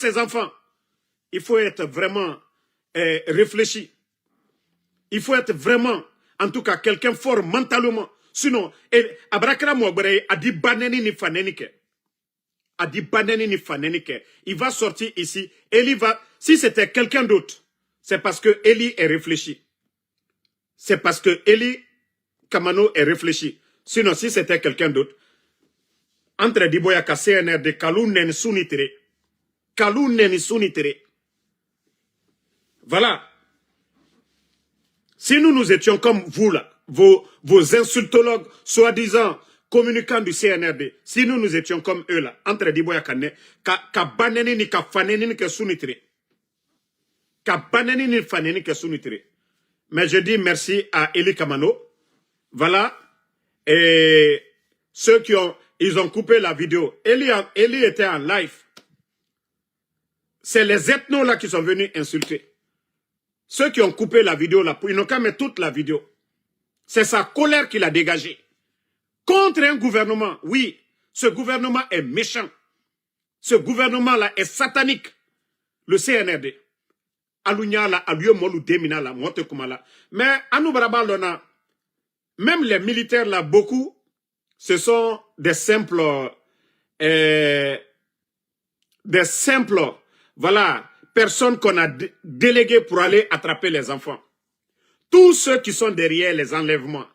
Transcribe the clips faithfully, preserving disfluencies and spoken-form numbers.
ses enfants. Il faut être vraiment euh, réfléchi. Il faut être vraiment, en tout cas, quelqu'un fort mentalement. Sinon, a bara kɛra mɔgɔ gbɛrɛ ye, a di ba nɛni ni fa nɛni kɛ. A di ba nɛni ni fa nɛni kɛ. Il va sortir ici. Eli va, si c'était quelqu'un d'autre, c'est parce que Eli est réfléchi. C'est parce que Eli Kamano est réfléchi. Sinon, si c'était quelqu'un d'autre, entre Diboya ka C N R D, Kalou nɛni suni tere. Kalou nɛni suni tere. Voilà. Si nous, nous étions comme vous là, vos, vos insultologues, soi-disant communicants du C N R D, si nous, nous étions comme eux là, entre Diboya ka nɛ, ka, ka ba nɛni ni ka fa nɛni ni kɛ suni tere. Ka ba nɛni ni fa nɛni kɛ suni tere. Mais je dis merci à Eli Kamano. Voilà. Et ceux qui ont, ils ont coupé la vidéo. Eli, a- Eli était en live. C'est les ethnos là qui sont venus insulter. Ceux qui ont coupé la vidéo là, ils n'ont qu'à mettre toute la vidéo. C'est sa colère qu'il a dégagée contre un gouvernement. Oui, ce gouvernement est méchant. Ce gouvernement-là est satanique. Le C N R D. Alu ɲa la, alu ye mɔlu demina la, mɔte kuma la. Mais anu baraba lona, même les militaires là, beaucoup, ce sont des simples, euh, des simples, voilà, personnes qu'on a dé- déléguées pour aller attraper les enfants. Tous ceux qui sont derrière les enlèvements,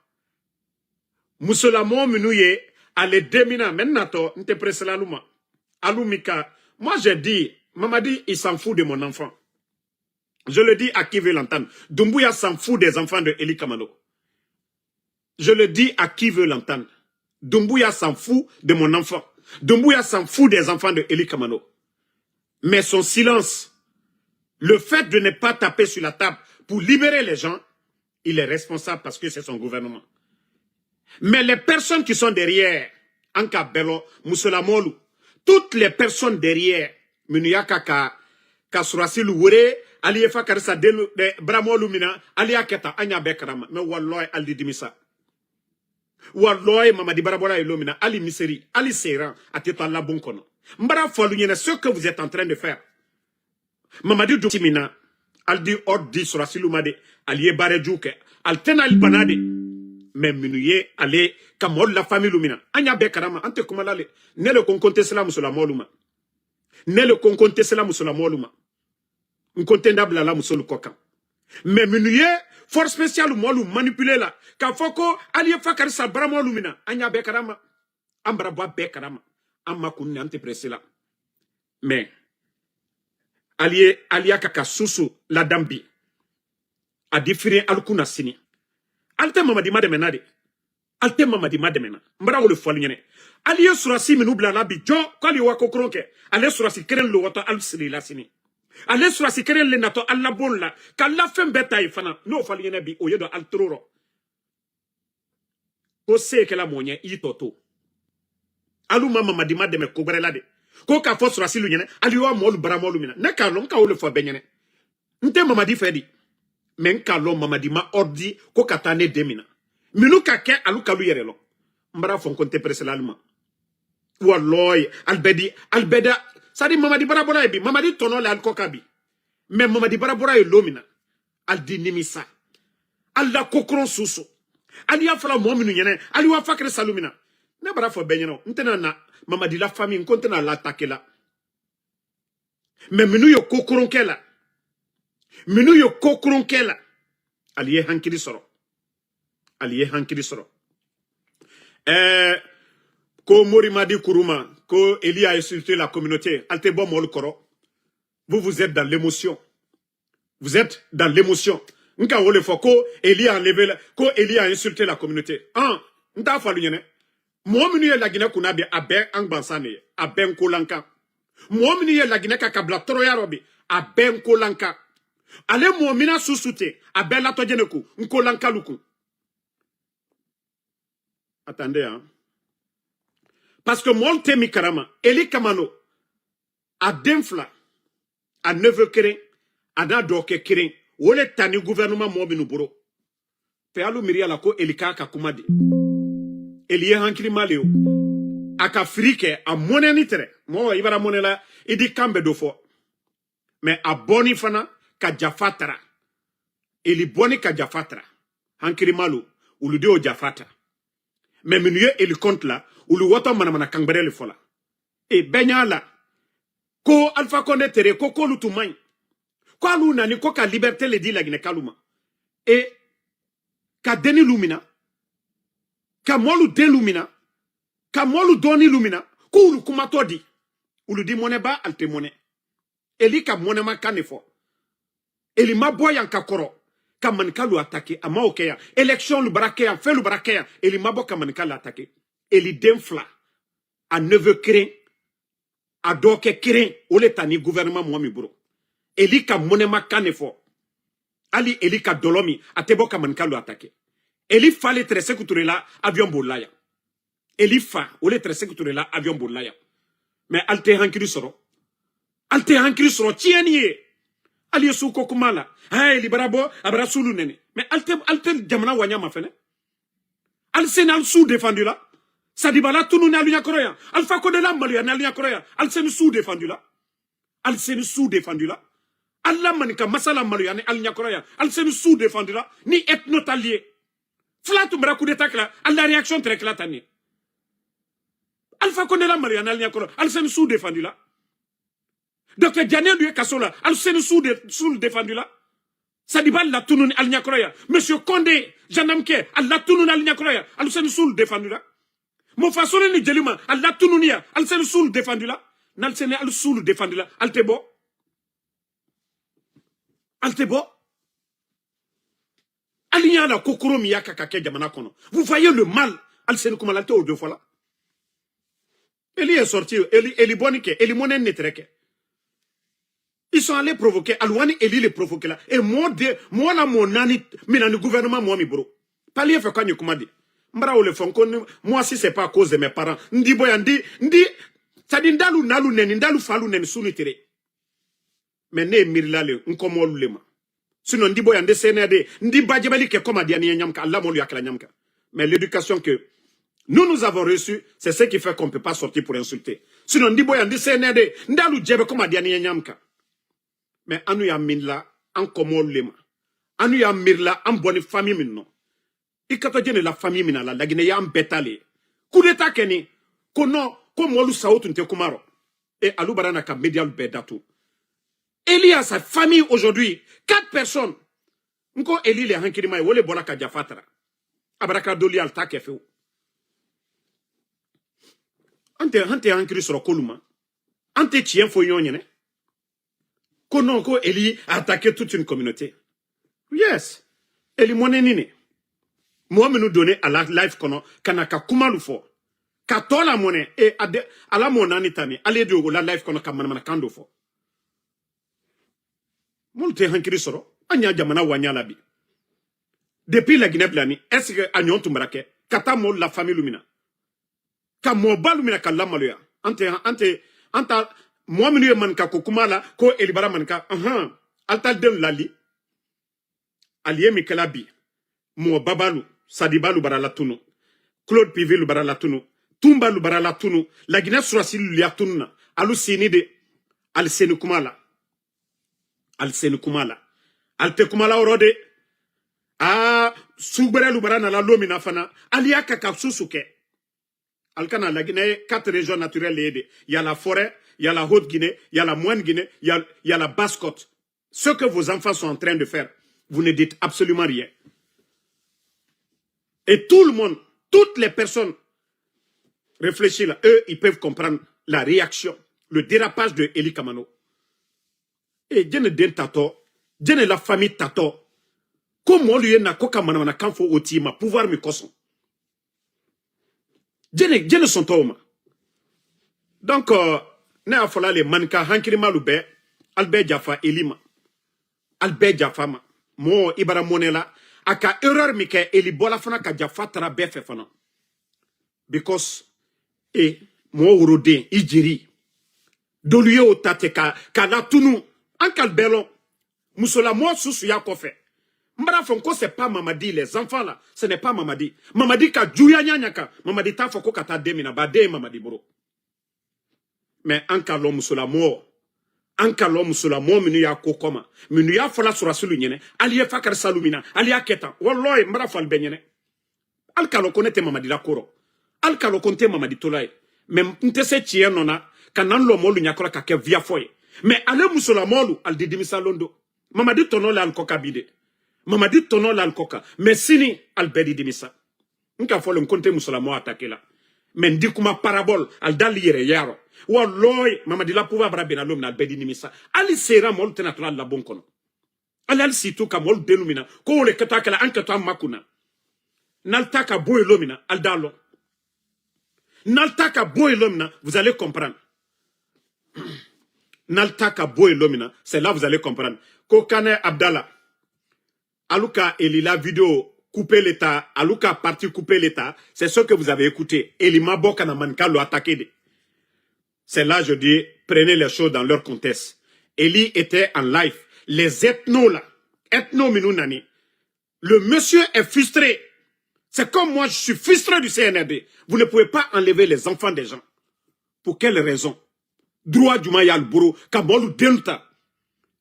musolamɔgɔ minnu ye ale demina, mais n natɔ, n tɛ presser la alu ma. Alu mi ka, moi j'ai dit, Mamadi, il s'en fout de mon enfant. Je le dis à qui veut l'entendre. Dumbuya s'en fout des enfants de Eli Kamano. Je le dis à qui veut l'entendre. Dumbuya s'en fout de mon enfant. Dumbuya s'en fout des enfants de Eli Kamano. Mais son silence, le fait de ne pas taper sur la table pour libérer les gens, il est responsable parce que c'est son gouvernement. Mais les personnes qui sont derrière, an ka bɛlɔ, musolamɔlu, toutes les personnes derrière, minnu y'a ka, ka, ka surasilu were, ali ye fa karisa denu, de, bramɔlu mina, ali y'a kɛ tan, an y'a bɛɛ karama. Mais walayi, ali di dimisa. Walayi, Mamadi barabɔla ye lomina, ali miseri, ali seran, a tɛ to a labon kɔnɔ. N bara fɔ alu ɲɛna, ce que vous êtes en train de faire. Mamadi dun ti min na, ali di ordre di surasilu ma de, ali ye baara jugu kɛ, ali tɛna ali bana de. Mais minnu ye ale ka mɔgɔ la famille lu min na, an y'a bɛɛ karama, an tɛ kuma la le. Ne le ko n ko n tɛ sela musolamɔlu ma. Ne le ko n ko n tɛ sela musolamɔlu ma. N ko n tɛ n da bilala musolu kɔ kan. Mais minnu ye force spéciale mɔlu manipuler la, k'a fɔ ko ali ye fa karisa baramɔlu min na, an y'a bɛɛ karama. An bara bɔ a bɛɛ karama. An ma kunun, an tɛ presse la. Mais ali ye, ali y'a ka, ka susu ladan bi. A di firin ali kunna sini. Ali tɛ Mamadi ma dɛmɛ na de. Ali tɛ Mamadi ma dɛmɛ na. N bara wolo fɔ ali ɲɛnɛ. Ali ye surasi minnu bila la bi jɔ, k'ali ye wa kokoron kɛ. Ale surasi kelen lo watɔ ali siri la sini. Ale surasi kelen le natɔ ali labon la. Ka lafɛn bɛɛ ta ye fana. N'o fɔ ali ɲɛnɛ bi, o ye dɔ ali toro rɔ. Ko se kɛla mɔɔ ɲɛ, i tɔ to. Alu ma Mamadi ma dɛmɛ ko bɛrɛ la de. Ko k'a fɔ surasilu ɲɛnɛ, ali y'aw mɔlu baramɔlu min na. Ne k'a lɔn, n ka o le fɔ bɛɛ ɲɛnɛ. N tɛ Mamadi fɛ di. Mais n k'a lɔn Mamadi ma ordre di ko ka taa ne den min na. Minnu ka kɛ, alu kalu yɛrɛ lɔn. N bara fɔ n ko n tɛ presse la alu ma. Walayi, ali bɛ di, ali bɛ da. C'est-à-dire Mamadi barabɔla ye bi, Mamadi tɔnɔ le ali kɔ ka bi. Mais Mamadi barabɔra ye lon min na, ali di nimisa. Ali la kokoron susu. Ali y'a fɔla mɔɔ minnu ɲɛnɛ, ali wa fakere salu min na. Ne bara fɔ bɛɛ ɲɛnɛ, n tɛna na Mamadi la famille, n ko n tɛna la attaquer la. Mais minnu ye kokoron kɛ la, minnu ye kokoron kɛ la, ali ye hankili sɔrɔ. Ali ye hankili sɔrɔ. Ɛɛ, ko Mori Madi Kuruma, ko Eli a insulté la communauté. Ali tɛ bɔ mɔlu kɔrɔ. Vous, vous êtes dans l'émotion. Vous êtes dans l'émotion. N ka o le fɔ ko Eli a enlevé la, ko Eli a insulté la communauté. An, n t'a fɔ alu ɲɛnɛ. Mɔɔ minnu ye Laginɛ kunna bi, a bɛɛ an gbansan de ye. A bɛɛ n kolankan. Mɔɔ minnu ye Laginɛ ka, ka bila tɔɔrɔya rɔ bi, a bɛɛ n kolankan. Ale mɔɔ mina susu ten, a bɛɛ latɔjɛnɛ kun, n kolankalu kun. Attendez, hein. Parce que mɔɔ tɛ min karama, Eli Kamano, a den fila, a neveu kelen, a n'a dɔgɔkɛ kelen, o le ta ni gouvernement mɔɔ minnu bolo. Pe alu miiriya la ko Eli k'a ka kuma di. Eli ye hankilima le yo. A ka firi kɛ, a mɔnɛ ni tɛrɛ. Mɔɔ, i bara mɔnɛ la, i di kan bɛ dɔ fɔ. Mais a bɔni fana ka jafa tara. Eli bɔni ka jafa tara. Hankirimaalu, olu de y'o jafa ta. Mais minnu ye eli compte la, olu wɔtɔ manamana kangbɛrɛ le fɔ la. E bɛɛ ɲaa la ko alpha konde tere ko k'olu tun man ɲi. Ko alu nani ko ka liberté le di laginɛkalu ma. E ka denni lumina, ka mɔlu den lumina, ka mɔlu dɔɔni lumina, ko olu kumatɔ di. Olu di mɔnɛ ba ali te mɔnɛ. Eli ka mɔnɛma kan ne fɔ. Eli ma bɔ yan ka kɔrɔ ka manikalu atake, a ma o kɛ yan. Élection lu bara kɛ yan, fɛn lu bara kɛ yan. Eli ma bɔ ka manikalu atake. Eli den fila, a neveu keren, a dɔɔkɛ keren, o le ta ni gouvernement mɔgɔ min bolo. Eli ka mɔnɛma kan ne fɔ. Hali eli ka dɔlɔ min, a tɛ bɔ ka manikalu atake. Eli fa le tɛrɛ sekuture la, avion bolila yan. Eli fa, o le tɛrɛ sekuture la, avion bolila yan. Mais ali tɛ hankili sɔrɔ. Ali tɛ hankili sɔrɔ, tiɲɛni ye. Ali ye su ko kuma la. Haa, eli bara bɔ, a bara sulu nɛni. Mais ali tɛ, ali tɛ jamana waɲa ma fɛnɛ. Ali seni ali su défendu la. Sadiba la tunu ni ali ɲakɔrɔ yan. Alpha konde la maloya ni ali ɲakɔrɔ yan. Ali seni su défendu la. Ali seni su défendu la. Ali la maninka masa la maloya ni ali ɲakɔrɔ yan. Ali seni su défendu la. Ni etno ta li ye. Fula tun bara coup d'état kila, ali la réaction tɛrɛ kila tan ni ye. Alpha konde la maloya ni ali ɲakɔrɔ, ali seni su défendu la. Docteur Diagne dun ye kaso la, Alseni su de, su défendu la. Sadiba latunun ali ɲakɔrɔ yan. Monsieur Condé, gendarme kɛ, a latunun ali ɲakɔrɔ yan. Alseni su défendu la. Mofa Soni ni Jelima, a latunun yan. Alseni su défendu la. N'Alseni ali su défendu la, ali tɛ bɔ. Ali tɛ bɔ. Ali y'a la ko koro min y'a ka, ka kɛ jamana kɔnɔ. Vous voyez le mal. Alseni kuma la, ali tɛ o de fɔ la. Eli est sorti, Eli, Eli bɔni kɛ, Eli mɔnɛ ne tɛrɛ kɛ. Ils sont allés provoquer, Aluwani Eli le provoquer la. Et mɔɔ de, mɔɔ la mɔɔ naani, mina ni gouvernement mɔɔ mi bolo. Pali ye fɛ ka ɲɛ kuma di. N bara o le fɔ, n ko ni, moi, si c'est pas à cause de mes parents. N di bɔ yan, n di, n di, c'est-à-dire n dalu, nalu nɛni, n dalu falu nɛni, suni tere. Mais ne ye miirila le, n kɔmɔlu le ma. Sinon, n di bɔ yan, n de sɛnɛ de, n di bajɛbɛli kɛ comme a diya ni ye ɲam kan, a lamɔlu y'a kɛla ɲam kan. Mais l'éducation que nous, nous avons reçue, c'est ce qui fait qu'on peut pas sortir pour insulter. Sinon, n di bɔ yan, n di sɛnɛ de, n dalu jɛbɛ comme a diya ni ye ɲam kan. Mais anu y'a miirila, an kɔmɔlu le ma. Anu y'a miirila, an bɔ ni famille min nɔ. I ka to jɛnɛ la famille min na la, Laginɛ y'an bɛɛ ta le ye. Coup d'état kɛ ni, ko non, ko mɔlu sa o tun tɛ kuma rɔ. Et alu bara na ka médialu bɛɛ datu. Eli a sa famille aujourd'hui, quatre personnes. N ko Eli le hankilima ye, o le bɔra ka jafa tara. A bara ka doli ali t'a kɛ fewu. An tɛ, an tɛ hankili sɔrɔ k'olu ma. An tɛ tiɲɛ fɔ ɲɔgɔn ɲɛna. Ko non, ko Eli a attaqué toute une communauté. Yes. Eli mɔnɛ ni ne. Mɔgɔ minnu donnen a la live kɔnɔ, ka na ka kumalu fɔ. Ka tɔ la mɔnɛ, e, a de, a la mɔgɔ naani ta ni, ale de o la live kɔnɔ ka manamanakan dɔ fɔ. Molu tɛ hankili sɔrɔ. An y'a jamana waɲa la bi. Depuis Laginɛ bila ni, est-ce que a ɲɔgɔn tun bara kɛ? Ka taa mɔgɔw la famille min na. Ka mɔgɔbalu mina ka lamaloya. An tɛ, an tɛ, an ta, mɔgɔ minnu ye maninka ko kuma la, ko Elibara maninka, ɔnhɔn, ali taa denw lali. Ali ye min kɛla bi, mɔgɔbabalu, Sadibalu bara latunu, Claude Pivilu bara latunu, Tunbalu bara latunu, Laginɛ surasilu latunu na, alu sini de, ali seni kuma la. Ali seni kuma la. Ali tɛ kuma la yɔrɔ de. Aa, sugbɛrɛlu bara nala lomina fana, ali y'a ka, ka susu kɛ. Ali kana Laginɛ ye quatre régions naturelles le ye de. Il y a la forêt, il y a la Haute-Guinée, il y a la Moyenne-Guinée, il y a, il y a la Basse-Côte. Ce que vos enfants sont en train de faire, vous ne dites absolument rien. Et tout le monde, toutes les personnes réfléchies là, eux, ils peuvent comprendre la réaction, le dérapage de Eli Kamano. E, jɛnɛ den tatɔ, jɛnɛ la famille tatɔ, ko mɔlu ye na ko ka manamanakan fɔ o tigi ma pouvoir min kosɔn. Jɛnɛ, jɛnɛ sɔntɔ o ma. Donc, euh, ne y'a fɔla le, maninka hankilimalu bɛɛ, ali bɛɛ jafa Eli ma. Ali bɛɛ jafa ma. Mɔɔ, i bara mɔnɛ la, a ka erreur min kɛ, Eli bɔla fana ka jafa tara bɛɛ fɛ fana. Because, e, mɔɔ woroden, i jeri. Dolu ye o ta te ka, ka latunu. An kali bɛɛ lɔn. Musolamɔɔ susuya kɔfɛ. N bara fɔ ko c'est pas Mamadi, les enfants là, ce n'est pas Mamadi. Mamadi ka juguya ɲaɲa kan. Mamadi t'a fɔ ko ka taa den min na, ba den ye Mamadi bolo. Mais an ka lɔn musolamɔɔ, An ka lɔn musolamɔɔ minnu y'a ko kɔma, minnu y'a fɔla surasilu ɲɛnɛ, ali ye fakari salu min na, ali y'a kɛ tan. Walayi n bara fɔ ali bɛ ɲɛnɛ. Ali ka lɔn ko ne tɛ mamadi la korɔ. Ali ka lɔn ko n tɛ mamadi tola ye. Mais n tɛ se tiɲɛ nɔ na ka na n lɔmɔlu ɲakɔrɔ ka kɛ viyafɔ ye. Mais ale musolamɔlu ali di dimisa londo. Mamadi tɔnɔ le ali kɔ ka bi de. Mamadi tɔnɔ le ali kɔ ka. Mais sini ali bɛɛ di dimisa. N ka fɔ le n ko n tɛ musolamɔɔ attaquer la. Mais n di kuma parabole ali dali yɛrɛ yarɔ. Walayi mamadi la pouvoir bara bena lo min na ali bɛɛ di nimisa. Ali sera mɔlu tɛna tɔla labon kɔnɔ. Ali ali situ ka mɔlu denu mina ko wole kɛtɔ akɛla an kɛtɔ an makuna. N'ali ta ka bo ye lo mina ali da lɔ. N'ali ta ka bo ye lo mina, vous allez comprendre. N'ali ta ka bo ye lo mina, c'est là vous allez comprendre. Ko kane abdala, alu ka eli la video couper l'état, alu ka parti couper l'état, c'est ce que vous avez écouté. Eli ma bɔ kana manka lo attaquer de. C'est là je dis, prenez les choses dans leur contexte. Eli était en live. Les ethnos là, ethnos minnu nani, le monsieur est frustré. C'est comme moi je suis frustré du C N R D. Vous ne pouvez pas enlever les enfants des gens. Pour quelle raison? Droit juma y'alu boro ka mɔlu denu ta.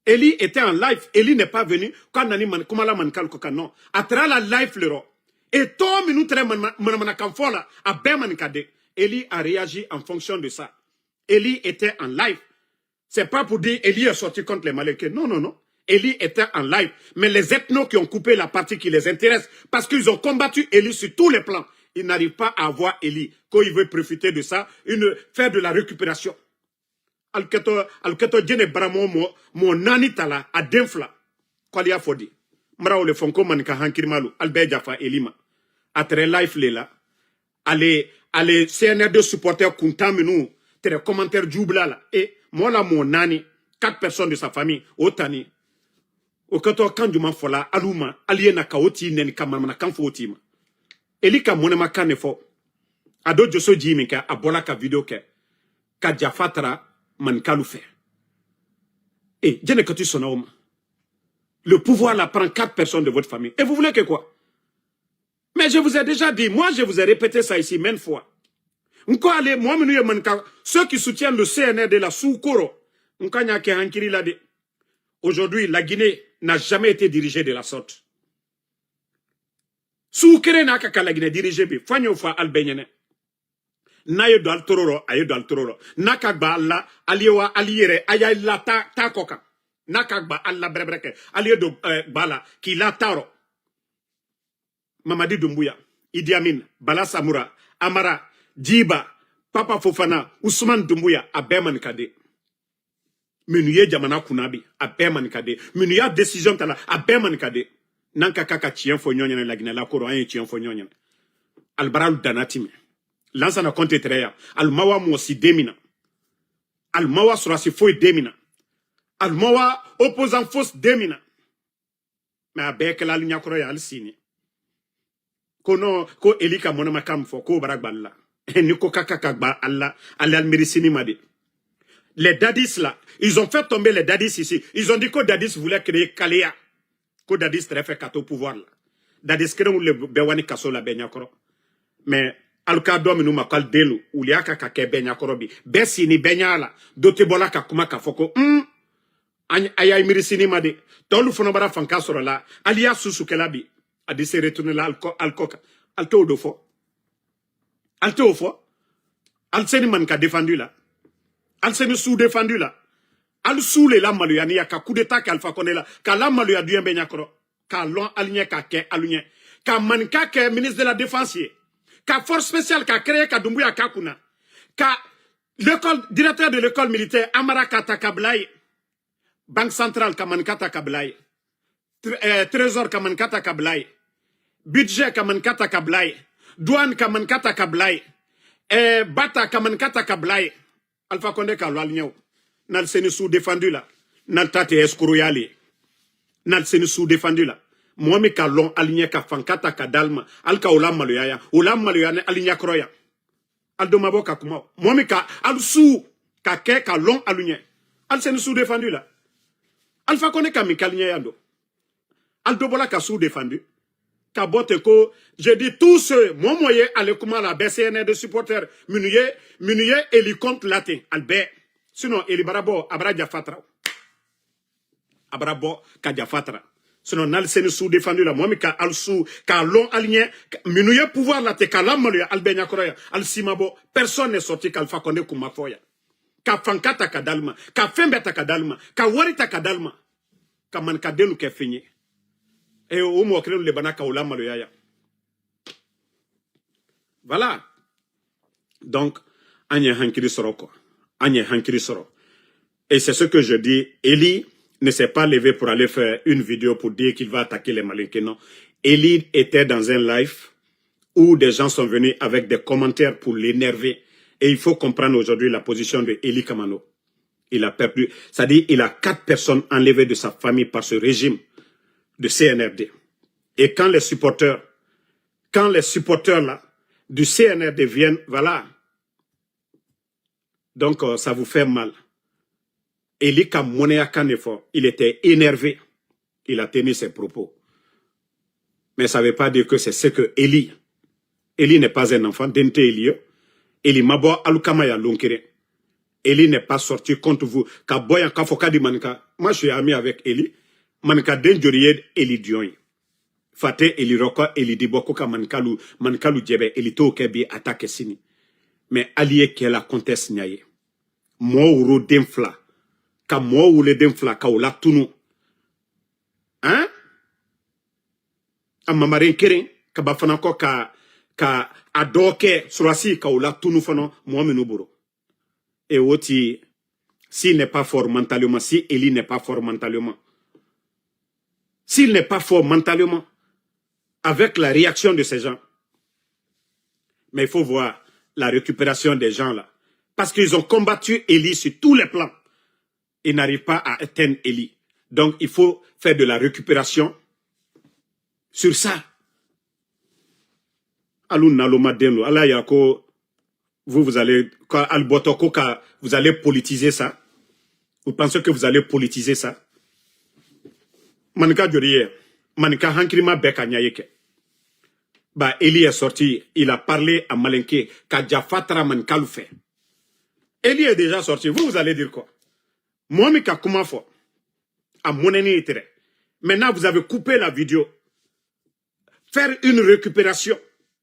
Eli était en live. Eli n'est pas venu. Ko a nani man kuma la manikalu ko kan non. A tara la live le rɔ. Et tɔ minnu tara manamanakan fɔ la, a bɛɛ manika de. Eli a réagi en fonction de ça. Eli était en live. C'est pas pour dire Eli est sorti contre les Malaiques. Non, non, non. Eli était en live. Mais les ethnos qui ont coupé la partie qui les intéresse, parce qu'ils ont combattu Eli sur tous les plans, ils n'arrivent pas à avoir Eli. Quand il veut profiter de ça, il veut faire de la récupération. Alikɛtɔ, alikɛtɔ jene bara mɔɔ mɔɔ naani tala a den fila. Ko ali y'a fɔ di? Mara wole fɔ n ko manika hankirimalu ali bɛɛ jafa Eli ma. A tɛrɛ live le la. Ale ale C N R D supporter kuntan minnu tɛrɛ commentaire jubila la. E mɔɔ la mɔɔ naani, quatre personnes de sa famille, o tani. O kɛtɔ kan juma fɔla alu ma? Ali ye na ka o tii nɛni ka manamanakan fɔ o tii ma. Eli ka mɔnɛmakan ne fɔ. A do joso ji min kɛ a bɔla ka video kɛ ka jafa tara manikalu fɛ. E jene kati sɔnna o ma. Le pouvoir la prend quatre personnes de votre famille et vous voulez que quoi? Mais je vous ai déjà dit, moi je vous ai répété ça ici maintes fois. N ko ale mɔɔ minnu ye manika, ceux qui soutiennent le C N R D la sous koro, n ka ɲa kɛ hankiri la de. Aujourd'hui la Guinée n'a jamais été dirigée de la sorte. Suu kere n'a ka ka la Guinée diriger bi fo a ɲɛ fɔ ali bɛɛ ɲɛnɛ. N'a ye don ali toro rɔ, a ye don ali toro rɔ. N'a ka gba ali la, ali ye wa ali yɛrɛ a y'a la taa taa kɔ kan. N'a ka gba ali la bɛrɛbɛrɛ kɛ, ali ye don gba la k'i la taa rɔ. Mamadi Dumbuya, Idi Amin, Bala Samura, Amara, Jiba, Papa Fofana, Usman Dumbuya, a bɛɛ manika de. Minnu ye jamana kunna bi, a bɛɛ manika de. Minnu y'a décision ta la, a bɛɛ manika de. N'an ka ka ka tiɲɛ fɔ ɲɔgɔn ɲɛna, Laginɛ la koro, an ye tiɲɛ fɔ ɲɔgɔn ɲɛna. Alibaralu danna ti mɛn. Lansana Kɔnte tɛrɛ yan. Alu ma wa mɔgɔ si den min na. Alu ma wa sɔrɔsi foyi den min na. Alu ma wa opposant fosi den min na. Mais a bɛɛ kɛla ali ɲakɔrɔ ye ali sini. Ko non, ko Eli ka mɔnɛmakan fɔ k'o bara gba ali la. Ni ko ka ka ka gba ali la, ali ali miiri sini ma de. Les dadis là, ils ont fait tomber les dadis ici. Ils ont dit ko dadis voulait créer kaleya. Ko dadis tɛrɛ fɛ ka to pouvoir la. Dadis kerenw le bɛ wani kaso la bɛɛ ɲakɔrɔ. Mais alu k'a dɔn minnu ma ko ali den lu, olu y'a ka ka kɛ bɛɛ ɲakɔrɔ bi. Bɛɛ sini bɛɛ ɲa la. Dɔ tɛ bɔla ka kuma k'a fɔ ko un, a y'a miiri sini ma de. Tɔlu fana bara fanka sɔrɔ la. Ali y'a susukɛla bi. A di se retourner la ali kɔ kan. Ali t'o dɔ fɔ. Ali t'o fɔ. Aliseni manika défendu la. Aliseni sous défendu la. Ali sous le la maloya ni ya ka coup d'état kɛ Alpha Condé la, ka la maloya duɲɛ bɛɛ ɲakɔrɔ. K'a lɔn ali ɲɛ, k'a kɛ alu ɲɛ. Ka manika kɛ ministre de la défense ye. Ka force spéciale ka créer ka Dumbuya k'a kunna. Ka l'école, directeur de l'école militaire Amara k'a ta ka bila yen. Banque centrale ka manika ta ka bila yen. Trésor ka manika ta ka bila yen. Budget ka manika ta ka bila yen. Douane ka manika ta ka bila yen. Bata ka manika ta ka bila yen. Alpha Condé k'a lɔn ali ɲɛ o. N'ali seni sous défendu la. N'ali taa tɛ escroyali ye. N'ali seni sous défendu la. Mɔɔ min ka lɔn ali ɲɛ ka fanka ta ka da ali ma, ali ka o la maloya yan, o la maloya ni ali ɲakɔrɔ yan. Ali dɔ ma bɔ ka kuma o. Mɔɔ min ka ali suu ka kɛ ka lɔn alu ɲɛ. Ali seni sous défendu la. Alpha Condé ka min kɛ ali ɲɛ yan dɔ. Ali dɔ bɔla ka sous défendu. Ka bɔ ten ko je dis tous ceux, mɔɔ mɔɔ ye ale kuma la, a bɛɛ C N R de supporter minnu ye, minnu ye Eli compte la ten, ali bɛɛ. Sinon eli bara bɔ a bara ja fatara. A bara bɔ ka ja fatara. Sinon n'ali seni suu defandi la mɔɔ mi ka ali suu k'a lɔn ali ɲɛ, minu ye pouvoir la te k'a la maloya ali bɛ ɲakɔrɔ ya ali sima bɔ. Personne ne sorti kalifa kɔnde kuma fɔ ya. Ka fanka ta ka dalima ka fɛn bɛ ta ka dalima ka wari ta ka dalima. Ka manka denu kɛ fɛn ye. E o mɔɔ kelen le bana ka o la maloya ya. Voilà. Donc an ye hankiri sɔrɔ quoi. An ye hankiri sɔrɔ. Et c'est ce que je dis, Eli ne s'est pas levé pour aller faire une vidéo pour dire qu'il va attaquer les Malinké, non. Eli était dans un live où des gens sont venus avec des commentaires pour l'énerver. Et il faut comprendre aujourd'hui la position de Eli Kamano. Il a perdu, c'est-à-dire il a quatre personnes enlevées de sa famille par ce régime de C N R D. Et quand les supporters quand les supporters là du C N R D viennent, voilà. Donc euh, ça vous fait mal. Eli ka mɔnɛya kan de fɔ, il était énervé. Il a tenu ses propos. Mais ça veut pas dire que c'est ce que Eli. Eli n'est pas un enfant, den tɛ Eli ye. Eli ma bɔ alu kama ya lon kelen. Eli n'est pas sorti contre vous. Ka bɔ yan k'a fɔ k'a di maninka. Moi je suis ami avec Eli. Maninka den joli ye Eli diɔn ye? Fa tɛ eli rɔ ko eli di bɔ ko ka manikalu manikalu jɛbɛ eli t'o kɛ bi a ta kɛ sini. Mais ali ye kɛ la contexte ɲa ye. Mɔɔ woroden fila ka mɔɔ woloden fila ka o la tunu. Hein? A mamaren keren ka ba fana kɔ ka ka a dɔ kɛ surasi ka o la tunu fana mɔɔ minnu bolo. Et o ti, s'il n'est pas fort mentalement, si Eli n'est pas fort mentalement, s'il n'est pas fort mentalement, avec la réaction de ces gens, mais il faut voir la récupération des gens là. Parce qu'ils ont combattu Eli sur tous les plans. Ils n'arrivent pas à atteindre Eli. Donc il faut faire de la récupération sur ça. Alu naloma den lo ala ya ko vous vous allez ko ali bɔtɔ ko ka vous allez politiser ça. Vous pensez que vous allez politiser ça? Maninka joli ye? Maninka hankilima bɛɛ ka ɲa ye kɛ. Ba Eli est sorti, il a parlé à Malinké ka jafa tara manikalu fɛ. Eli est déjà sorti, vous vous allez dire quoi? Mɔɔ mi ka kuma fɔ a mɔnɛni ye tɛrɛ. Maintenant vous avez coupé la vidéo. Faire une récupération.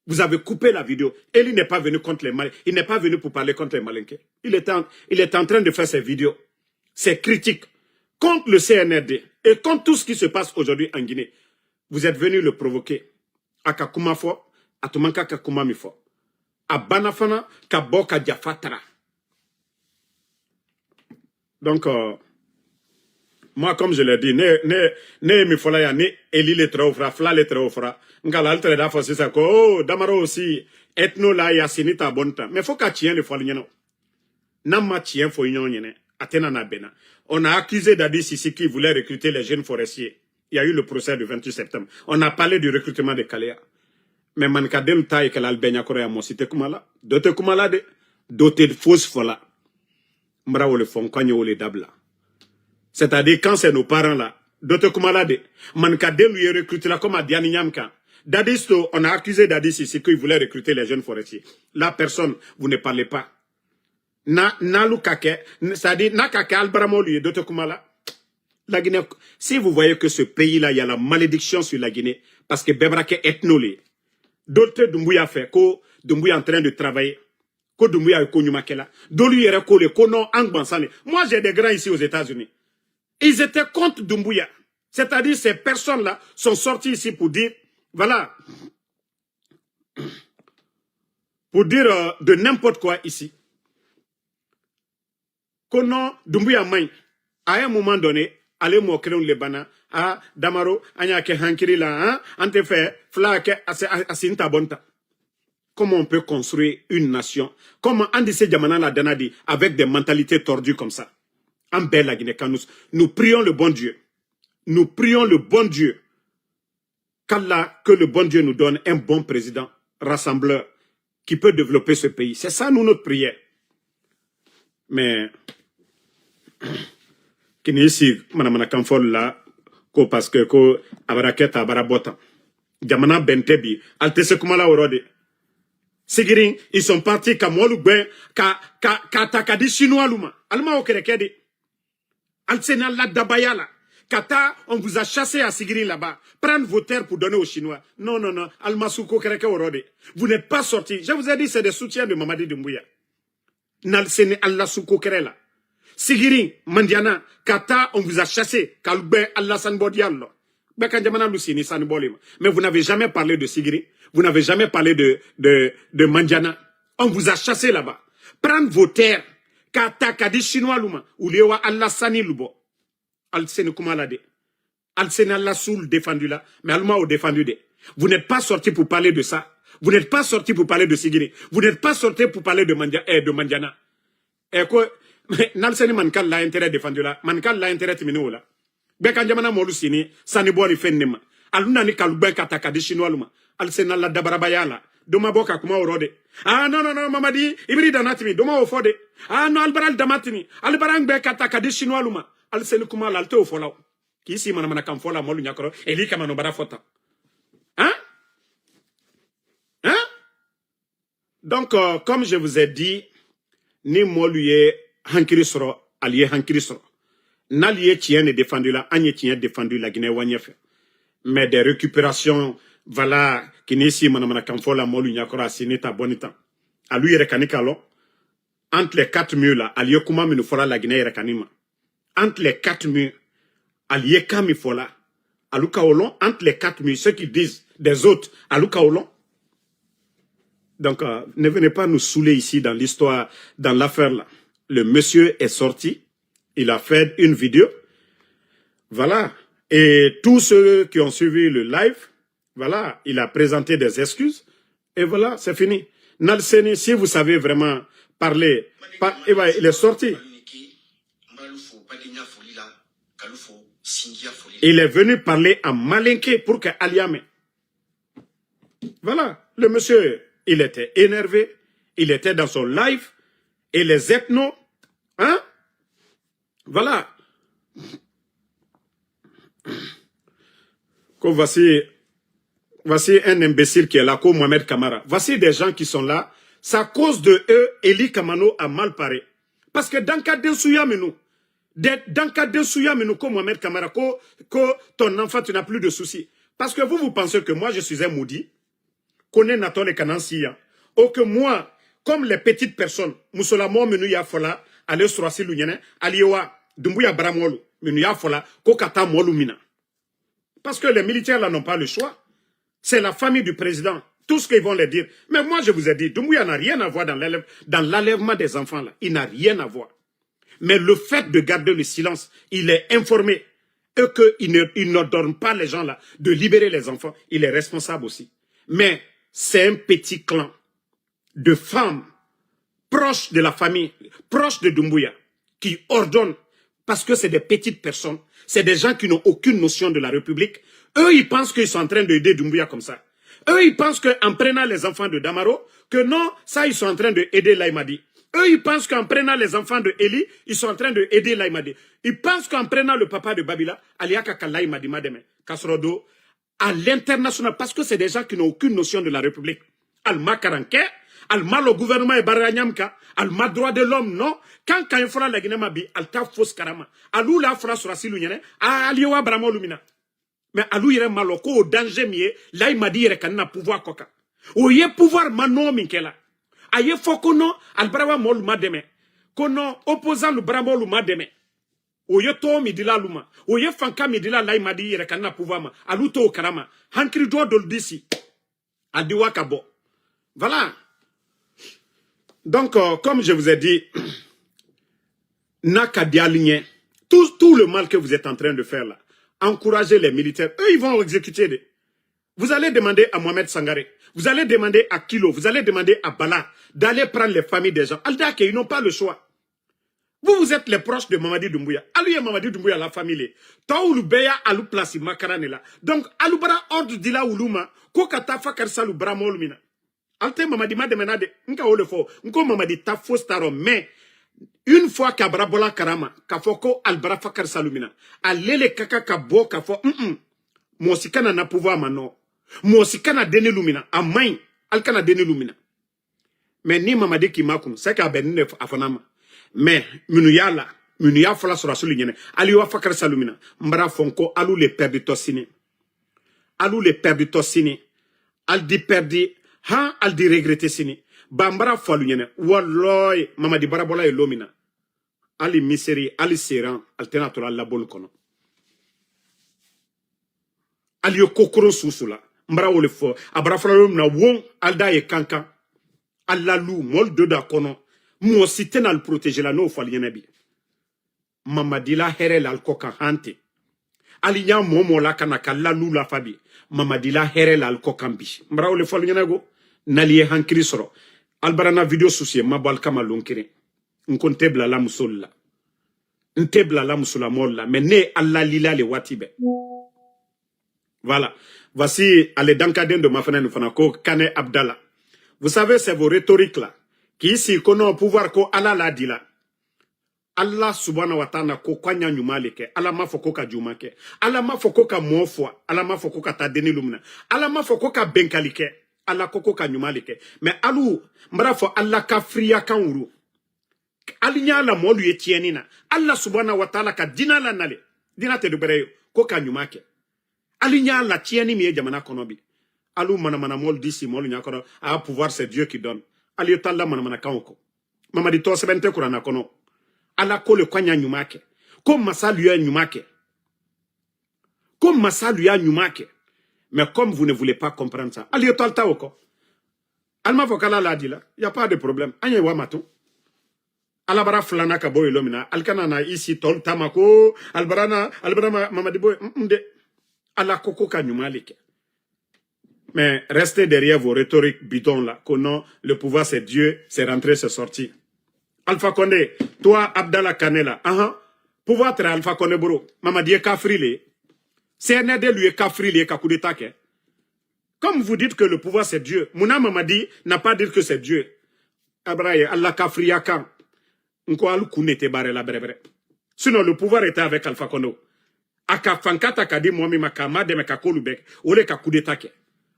Vous avez coupé la vidéo. Eli n'est pas venu contre les Mali, il n'est pas venu pour parler contre les Malinké. Il est en, il est en train de faire ses vidéos, ses critiques contre le C N R D et contre tout ce qui se passe aujourd'hui en Guinée. Vous êtes venu le provoquer. A ka kuma fɔ, a tun man kan ka kuma min fɔ. A banna fana ka bɔ ka jafa tara. Donc euh, moi comme je l'ai dit, ne ne ne ye min fɔla yan ni Eli le tɛrɛ o fɔra, fila le tɛrɛ o fɔra. Nka la ale tɛrɛ d'a fɔ sisan ko oh, Damaro aussi, Ethno la, Yasini t'a bɔ n tan. Mais fo ka tiɲɛ de fɔ ale ɲɛna. N'a ma tiɲɛ fɔ i ɲɔgɔn ɲɛna, a tɛna n'a bɛnna. On a accusé Dadi Sisi qui voulait recruter les jeunes forestiers. Il y a eu le procès du vingt-huit septembre. On a parlé du recrutement de Kaleya. Mais manikadenw ta ye kɛla ali bɛɛ ɲakɔrɔ yan, mɔsi tɛ kuma la. Dɔ tɛ kuma la dɛ. Dɔ tɛ fosi fɔ la. N bara wele fɔ, n k'an ye wele dabila. C'est-à-dire quand c'est nos parents là, dɔ tɛ kuma la dɛ. Manikadenw ye recruter la comme a diyani ɲam kan. Dadi Sto, on a accusé Dadi Sisi qu'il voulait recruter les jeunes forestiers. La personne, vous ne parlez pas. Na n'alu ka kɛ, c'est-à-dire n'a ka kɛ ali baramolu ye, dɔ tɛ kuma la. La Guinée, si vous voyez que ce pays là, il y a la malédiction sur la Guinée, parce que bɛɛ bara kɛ Ethno le ye. Dɔ tɛ Dumbuya fɛ ko Dumbuya en train de travailler. Ko Dumbuya ye ko ɲuman kɛla. Dolu yɛrɛ ko le ko non, an gbansan le. Moi j'ai des grands ici aux États-Unis. Ils étaient contre Dumbuya. C'est-à-dire ces personnes là sont sorties ici pour dire voilà, pour dire euh, de n'importe quoi ici. Ko non, Dumbuya man ɲi. À un moment donné, ale mɔɔ kelenw le banna. Ah, Damaro, an y'a kɛ hankiri la, hein? An tɛ fɛ fula kɛ a, a, a sin ta bɔ n ta. Comment on peut construire une nation? Comment an di se jamana la danadi avec des mentalités tordues comme ça? An bɛɛ, Laginɛ kan, nous, nous prions le bon Dieu. Nous prions le bon Dieu. Qu'Allah, que le bon Dieu nous donne un bon président, rassembleur, qui peut développer ce pays. C'est ça, nous, notre prière. Mais, kini si manamanakan fɔli la, ko parce que ko a bara kɛ tan, a bara bɔ tan. Jamana bɛn tɛ bi, ali tɛ se kuma la o yɔrɔ de. Sigirin, ils sont partis ka moolu gbeŋ ka ka ka ta ka di chinois lu ma. Ali ma wo kere ke de. Ali seni alla dabaya la ka taa, on vous a chassé à Sigirin là-bas, prendre vos terres pour donner aux chinois. Non, non, non, ali ma su ko kere ke woro de. Vous n'êtes pas sorti, je vous ai dit, c'est des soutiens de Mamadi Doumbouya. Nali seni alla su ko kere la. Sigirin, mandiana, ka taa, on vous a chassé ka lu gbeŋ alla sani bodiya lu lo. Gbeŋ kanjamana lu sini sani boli ma. Mais vous n'avez jamais parlé de Sigirin. Vous n'avez jamais parlé de de de mandiana. On vous a chassé là-bas, prendre vos terres ka ta ka di chinois lu ma. Uliye wa alla sani lu bo. Ali seni kuma la de. Ali seni alla su lu défendu la. Mais ali ma wo défendu de. Vous n'êtes pas sorti pour parler de ça. Vous n'êtes pas sorti pour parler de Sigirin. Vous n'êtes pas sorti pour parler de mandia eh, de mandiana. E ko nali seni mankali la intérêt défendu la, mankali la intérêt timini wo la. Gbeŋ kanjamana moolu sini sani boli feŋ ne ma. Ali nani ka lu gbeŋ ka ta ka di chinois lu ma. Ali seni alla dabarabaya la. Duma bo ka kuma woro de. Ah, non, non, non, Mamadi, i biri dana timi duma wo fo de. Ah, non, ali bara ali dama timi, ali bara n gbeŋ ka ta ka di chinois lu ma. Ali seni kuma la, ali te wo fo la wo. K'i si manamana kaŋ fo la moolu ɲakoro, eli kamano bara fo ta. Hein? Hein? Donc, euh, comme je vous ai dit, ni moolu ye hankiri sɔrɔ, ali ye hankiri sɔrɔ. Nali ye tiɲɛ ne défendu la, an ye tiɲɛ défendu la Guinée waɲɛ fɛ. Mais des récupérations, voilà, kini si manamana kaŋ fo la moolu ɲakoro, a sini ta boni tan. Alu yɛrɛ kani ka lɔn, entre les quatre murs la, ali ye kuma minnu fɔla la Guinée yɛrɛ kani ma. Entre les quatre murs, ali ye kan min fɔla, alu ka wo lɔn, entre les quatre murs, ce qu'ils disent des autres, alu ka wo lɔn. Donc, euh, ne venez pas nous saouler ici dans l'histoire, dans l'affaire là. Le monsieur est sorti, il a fait une vidéo. Voilà. Et tous ceux qui ont suivi le live, voilà, il a présenté des excuses. Et voilà, c'est fini. Nali seni, si vous savez vraiment parler, pa- eh ben, il est sorti. Il est venu parler en malinké pour que ali ye a mɛn. Voilà, le monsieur, il était énervé, il était dans son live, et les ethnos, hein? Voilà. Ko voici, voici un imbécile qui est là, comme Mohamed Kamara. Voici des gens qui sont là. C'est à cause de eux, Eli Kamano a mal paré. Parce que dans ka densuya minnu, de- dans ka densuya minnu, ko Mohamed Kamara, ko, ko ton enfant, tu n'as plus de soucis. Parce que vous, vous pensez que moi, je suis un maudit? Ko ne natɔ le ka na n si yan. Or que moi, comme les petites personnes, musolamɔgɔ minnu y'a fɔ la, ale sɔrɔsi lu ɲɛnɛ, ali ye wa, Dumbuya baramɔlu minnu y'a fɔ la, ko ka taa mɔlu min na. Parce que les militaires là n'ont pas le choix. C'est la famille du président. Tout ce qu'ils vont leur dire. Mais moi, je vous ai dit, Dumbuya n'a rien à voir dans l'enlève- dans l'enlèvement des enfants là. Il n'a rien à voir. Mais le fait de garder le silence, il est informé. Et qu'il ne, il n'ordonne pas les gens là de libérer les enfants. Il est responsable aussi. Mais c'est un petit clan de femmes proches de la famille, proches de Doumbouya, qui ordonnent, parce que c'est des petites personnes, c'est des gens qui n'ont aucune notion de la République. Eux, ils pensent qu'ils sont en train d'aider Doumbouya comme ça. Eux, ils pensent qu'en prenant les enfants de Damaro, que non, ça, ils sont en train d'aider Laye Madi. Eux, ils pensent qu'en prenant les enfants de Eli, ils sont en train d'aider Laye Madi. Ils pensent qu'en prenant le papa de Babila, ali y'a ka ka Laye Madi ma dɛmɛ. K'a sɔrɔ don, à l'international, parce que c'est des gens qui n'ont aucune notion de la République. Ali ma karan kɛ, ali ma lɔn gouvernement ye baara ɲa min kan, ali ma droit de l'homme, non. Kan ka ye fɔlɔ Laginɛ ma bi, ali t'a fosi karama. Alu la fɔlɔ sɔrɔdasilu ɲɛnɛ, a, ali ye wa baramɔlu min na. Mais alu yɛrɛ ma lɔn ko o danger min ye, Laye Madi yɛrɛ ka na pouvoir kɔ kan. O ye pouvoir ma nɔ min kɛ la. A ye fɔ ko non, ali bara wa mɔlu ma dɛmɛ. Ko non, opposant lu baramɔlu ma dɛmɛ. O ye tɔɔrɔ min dila alu ma, o ye fanka min dila Laye Madi yɛrɛ ka na pouvoir ma, alu t'o karama. Hankiri jɔ dolu disi, a di wa ka bɔ. Voilà. Donc, euh, comme je vous ai dit, n'a ka di ali ɲɛ, tout, tout le mal que vous êtes en train de faire là, encouragez les militaires. Eux, ils vont exécuter de. Vous allez demander à Mohamed Sangaré, vous allez demander à Kilo, vous allez demander à Bala d'aller prendre les familles des gens. Ali d'a kɛ, ils n'ont pas le choix. Vous, vous êtes les proches de Mamadi Doumbouya. Alu ye Mamadi Doumbouya la famille. Tɔw lu bɛɛ y'a alu place makaran de la. Donc, alu bara ordre dila wulu ma, ko ka taa Fakari Salu baramɔlu min na. Ali tɛ Mamadi ma dɛmɛ na de. N ka o le fɔ. N ko Mamadi ta fosi t'a rɔ. Mais, une fois k'a bara bɔla karama, k'a fɔ ko ali bara Fakari Salu min na, ale le ka kan ka bɔ k'a fɔ, un-un. Mɔgɔ si kana na pouvoir ma nɔ. Mɔgɔ si kana denni lu min na. A man ɲi. Ali kana denni lu min na. Mais ni mamadi k'i ma kun c'est que a bɛ ni ne a fana ma. Mais minnu y'a la, minnu y'a fɔla sɔrɔdasiw ɲɛnɛ, ali y'o fakari salu min na, n bara fɔ ko alu le perditɔ sini. Alu le perditɔ sini. Ali di perdi, han, ali di regretter sini. Ba n bara fɔ alu ɲɛnɛ, walayi mamadi barabɔla ye lon min na, ali misiri, ali seran, ali tɛna tɔla labɔli kɔnɔ. Ali ye ko koron suusu la. N bara wo le fɔ a bara fɔlɔ lon min na, won, ali da ye kankan. Ali lalu mɔlu do da kɔnɔ. Mɔɔ si tɛna ali protéger la n'o fɔ ali ɲɛnɛ bi. Mamadi la hɛrɛ la ali kɔ kan hante. Ali y'a mɔɔ mɔɔ la kana ka lalu lafa bi. Mamadi la hɛrɛ la ali kɔ kan bi. N bara wo le fɔ ali ɲɛnɛ ko, n'ali ye hankili sɔrɔ, ali bara na video suusu ye ma bɔ ali kama lon keren. N ko n tɛ bila la musolu la. N tɛ bila la musolamɔlu la, mais ne ye ala lila le waati bɛɛ. Voilà. Voici, ale dankaden dɔ ma fana nin fana ko kane abdala. Vous savez, c'est vos rhétoriques là, k'i sigi ko non, pouvoir ko ala l'a di la. Ala subahana wa taala ko k'a ɲa ɲuman le kɛ, ala m'a fɔ ko ka juman kɛ. Ala m'a fɔ ko ka mɔɔ fɔ, ala m'a fɔ ko ka taa denni lumina, ala m'a fɔ ko ka benkali kɛ. Ala ko ko ka ɲuman le kɛ. Mais alu, n bara fɔ ala kafiriya kan wuru. Ali y'a la mɔlu ye tiɲɛni na, ala subahana wa taala ka diina la nale, diina tɛ dɔ bɛrɛ ye ko ka ɲuman kɛ. Ali y'a la tiɲɛni min ye jamana kɔnɔ bi, alu manamana mɔlu di si mɔlu ɲa kɔrɔ. A pouvoir c'est Dieu qui donne. Ali ye talla manamanakanw kɔ. Mamadi tɔɔ sɛbɛn tɛ kurana kɔnɔ. Ala ko le ko a ɲa ɲuman kɛ, ko masalu y'a ɲuman kɛ. Ko masalu y'a ɲuman kɛ. Mais comme vous ne voulez pas comprendre ça, ali ye talla ta o kɔ. Ali m'a fɔ k'ala l'a di la, y a pas de problème, an ye wa ma to. Alabara filanan ka bɔ yen lon min na, ali kana na i si tɔlu taama ko alibara na, alibara ma mamadi bɔ yen. N de, ala ko ko ka ɲuman le kɛ. Mais restez derrière vos rhétoriques bidons là, que non, le pouvoir c'est Dieu, c'est rentré, c'est sorti. Alpha Condé, toi, Abdallah Kane là, ahan, pouvoir tɛ Alpha Condé bolo, mamadi ye kafiri le ye. C N R D lu ye kafiri le ye ka coup d'état kɛ. Comme vous dites que le pouvoir c'est Dieu, mun na mamadi n'a pas dit que c'est Dieu? Abara ye ala kafiriya kan. N ko ali kun de tɛ baara la bɛrɛbɛrɛ. Sinon le pouvoir était avec Alpha Condé. A ka fanka ta ka di mɔɔ min ma, k'a ma dɛmɛ ka k'olu bɛɛ kɛ, o le ka coup d'état kɛ.